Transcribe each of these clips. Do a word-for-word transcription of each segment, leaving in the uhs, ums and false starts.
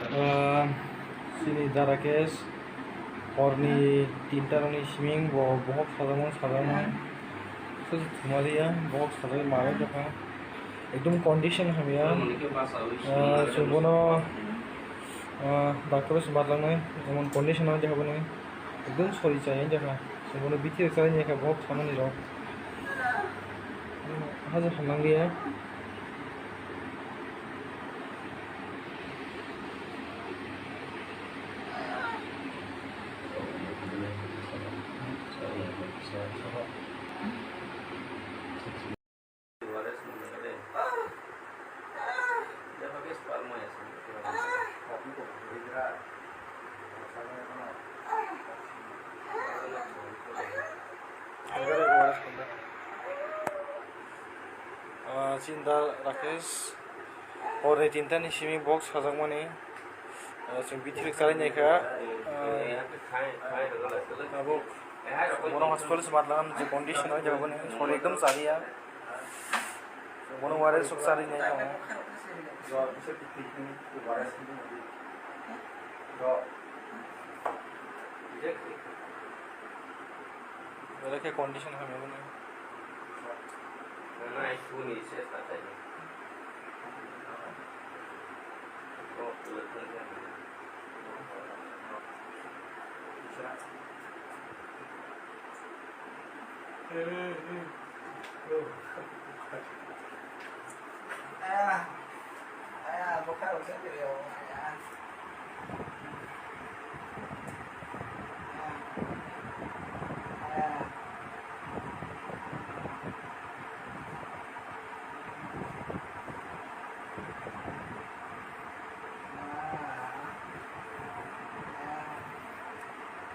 Ah, chini Da Rakesh horni tinta rokni siming bo bohok sajakmani sajakmani. Sosi thumaliya, bohok sajagwi malai jakha. Ekdom condition hamya. Ah, chwng bono, ah, doctor o se matlangnai, emon condition o jakha boni. Ekdom sori chaya jakha. Chwng bono bithi rwkha jakha, bohok samani rok. Haja hamnang liya. Ah, chini Da Rakesh horni tinta ni simi box sajakmani, ah, chwng bithi rwkha naikha, ah, abo bono hospital se matlangan je condition o jaga boni sori ekdom chaliya. Bono waris sok chari nai tongo. Belai khe condition hamya boni.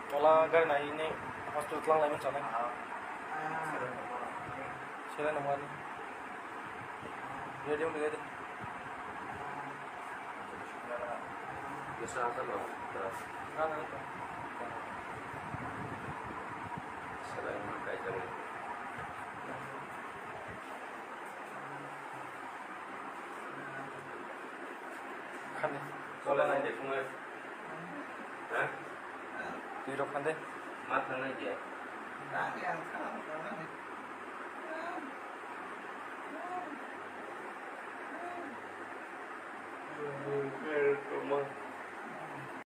Tola gari nai ni hospital tlang lai mani chanai. Sele nang mani. Ready wng ready. Nang nang to. Khani. Twi rok khan de.